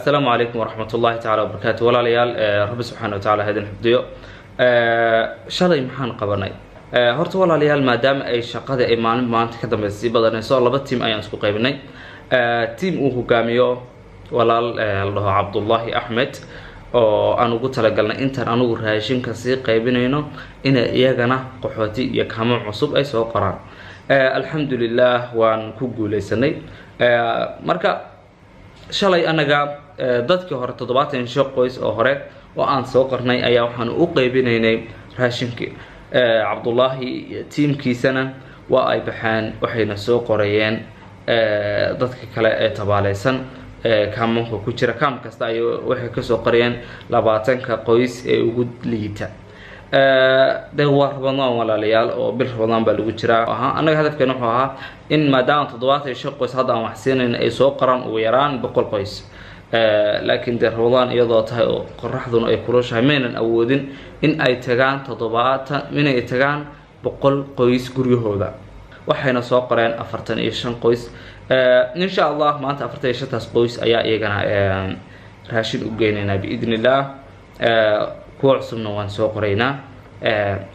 Assalaamu calaykum waraxmatullahi tacaala wabarakaatu. Walaalayaal, Rabbi subxaana wa tacala ha idin xifdiyo. Shalay maxaan qabanay? Horta walaalayaal, maadaama ay shaqada ay maalin maanta ka dambeysa sii badanayso, laba team ayaan isku qaybinay. Team uu hogaamiyo walaal la dhaho Cabdullaahi Axmed, oo aan ugu talagalnay intaan anugu raashinka sii qaybinayno inay iyagana qaxooti iyo kaamo cusub ay soo qoraan. Alxamdulilah, waan ku guuleysanay. Marka shalay anaga dadkii hore, 75 qoys oo hore oo aan soo qornay, ayaa waxaan u qaybinaynay raashinkii. Cabdullaahi iyo teamkiisana waa ay baxeen, waxayna soo qorayeen dadka kale ee tabaaleysan kaamanka ku jira. Kaam kasta ay waxay kasoo qorayeen 20-ka qoys ee ugu liita. De waa Ramadaan walaalayaal, oo bil Ramadaan baa lagu jiraa ahaa. Annaga hadafkeena wuxuu ahaa in maadaama 75 qoys hadda aan wax siinayna, ay soo qoraan ugu yaraan 100 qoys. Laakiin dee Ramadaan iyadoo tahay oo qoraxduna ay kulushahay, maynan awoodin in ay tagaan 70, inay tagaan 100 qoys guryahooda. Waxayna soo qoreen 45 qoys. Insha Allah maanta 45-taas qoys ayaa iyagana raashin u geynaynaa biidni illah. Kuwa cusubna waan soo qoraynaa,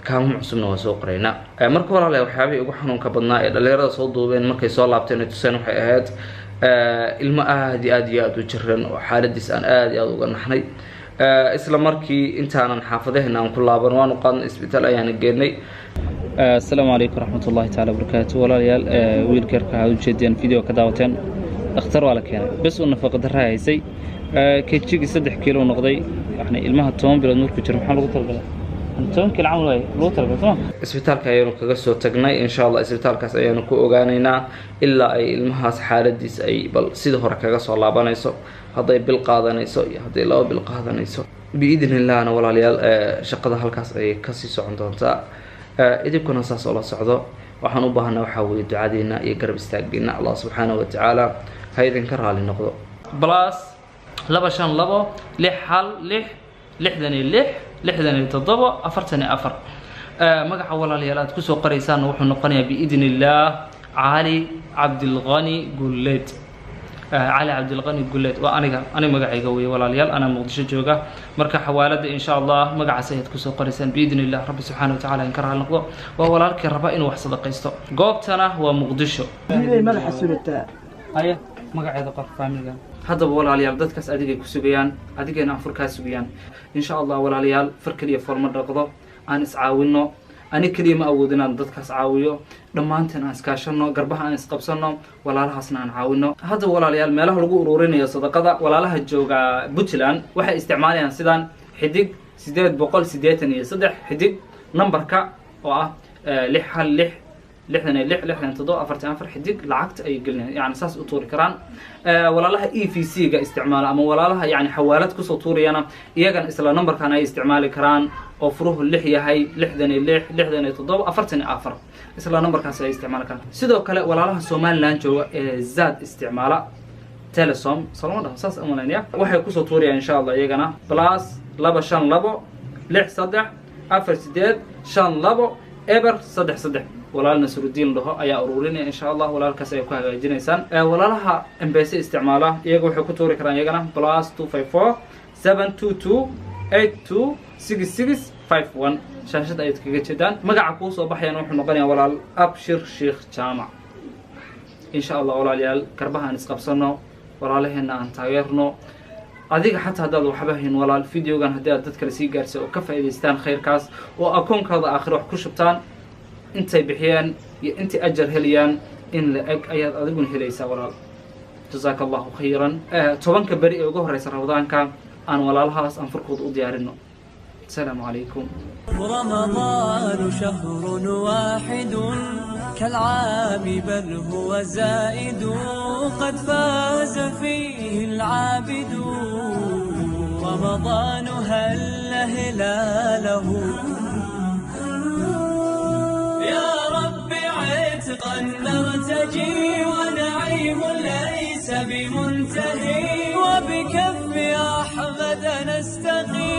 kaamo cusubna waan soo qoraynaa. Marka walaalayaal, waxyaabihii ugu xanuunka badnaa ee dhalinyarada soo duubeen markay soo laabteen ay tuseen waxay ahayd ilmo aada iyo aad iyo aada u jiran oo xaaladiis aan aada iyo aada uga naxnay. Isla markii intaanan xaafadaheena aan ku laaban, waanu qaadnay, isbitaal ayaana geenay. Asalaamu calaykum waraxmatullahi taala wabarakaatu. Walaalayaal, wiilka yarka waxaad ujeedeen video ka daawateen, dhakhtar waa la keenay. Bes uu nafaqa darra haysay, kejigii 3 kiilo noqday. Yani ilmaha 10 bilood markuu jiro maxaa lagu talagalay? 10 kiilo camal waay lagu talagalay, soma? Isbitaalka ayaanu kaga soo tagnay. Insha Allah isbitaalkaas ayaanu ku ogaanaynaa ilaa ay ilmahaas xaaladiis ay bal sida hore kaga soo laabanayso, hadday bil qaadanayso iyo hadday 2 bil qaadanayso. Biidni illahna walaalayaal, shaqada halkaas ayay kasii socon doontaa. Idinkuna saas oo la socdo. Waxaan u baahanaa waxaa weeye ducadiina iyo garab istaagiina. Allah subxaanahu wa tacaala ha idinka raali noqdo. +252 616 66 67 44. Magaca walaalayaal aad kusoo qoraysaan wuxuu noqonayaa biidni illaah Cali Cabdilqani Gulleed. Cali Cabdilqani Gulleed waa aniga, ani magacayga weeye walaalayaal. Anaa Muqdisho jooga. Marka xawaalada insha Allah magacaas ayaad kusoo qoraysaan biidni illah. Rabbi subxaana wa tacala in ka raali noqdo. Waa walaalkii raba inuu wax sadaqaysto. Goobtana waa Muqdisho. Madaxa surataa. Haya, magaceeda qor faamiliga. Haddaba walaalayaal, dadkaas adigay ku sugayaan, adigayna anfur kaa sugayaan insha Allah. Walaalayaal, far keliya foolma dhaqdo. Aan iscaawino. Ani keliya ma awood inaan dadkaas caawiyo. Dhammaanteen aan iskaashano, garbaha aan isqabsano, walaalahaasna aan caawino. Haddaba walaalayaal, meelaha lagu ururinayo sadaqada, walaalaha jooga Puntland waxay isticmaalayaan sidaan: *883 xidig, numberka oo ah 616 66 67 44 xidig, lacagta ayay gelinayaan. Yani saas u tuuri karaan. Walaalaha EVC ga isticmaala ama walaalaha yani xawaalad kusoo tuurayana, iyagana isla numberkan ay isticmaali karaan oo furuhu 6 yahay, 66 67 44, isla numberkaas ay isticmaali karaan. Sidoo kale walaalaha Somaliland jooga ee Zaad isticmaala, Telesom soloma dhaho, saas umalaynaya, waxay kusoo tuurayaan insha Allah iyagana +252 63 48 52 0 3 3. Walaal Nasrudiin dhaho ayaa ururinaya insha Allah. Walaalkaas ayay ku hagaajinaysaan. Walaalaha M-Pesa isticmaala iyaga waxay ku tuuri karaan iyagana +254 722 82 66 51. Shaashada ayaad kaga jeedaan. Magaca kuu soo baxayana wuxuu noqonayaa walaal Abshir Sheekh Jaamac insha Allah. Walaalayaal, garbaha aan isqabsano, walaalaheena aan taageerno. Adiga xataa haddaad waxba hayn walaal, videogan haddii aad dad kale sii gaarsa oo ka faa'iidaystaan khayrkaas oo akoonkooda aakhiro wax ku shubtaan, intay bixiyeen iyo intay ajar helayaan in la eg ayaad adiguna helaysaa walaal. Jazaaka Allahu khayran. 10-ka beri ee ugu horeysa Ramadaanka aan walaalahaas aan furkooda u diyaarino. Asalaamu calaykum. رمضان شهر واحد كالعام بل هو زائد، قد فاز فيه العابد. رمضان هل هلاله، يا رب عتقا نرتجي ونعيم ليس بمنتهي، وبكف أحمد نستقي.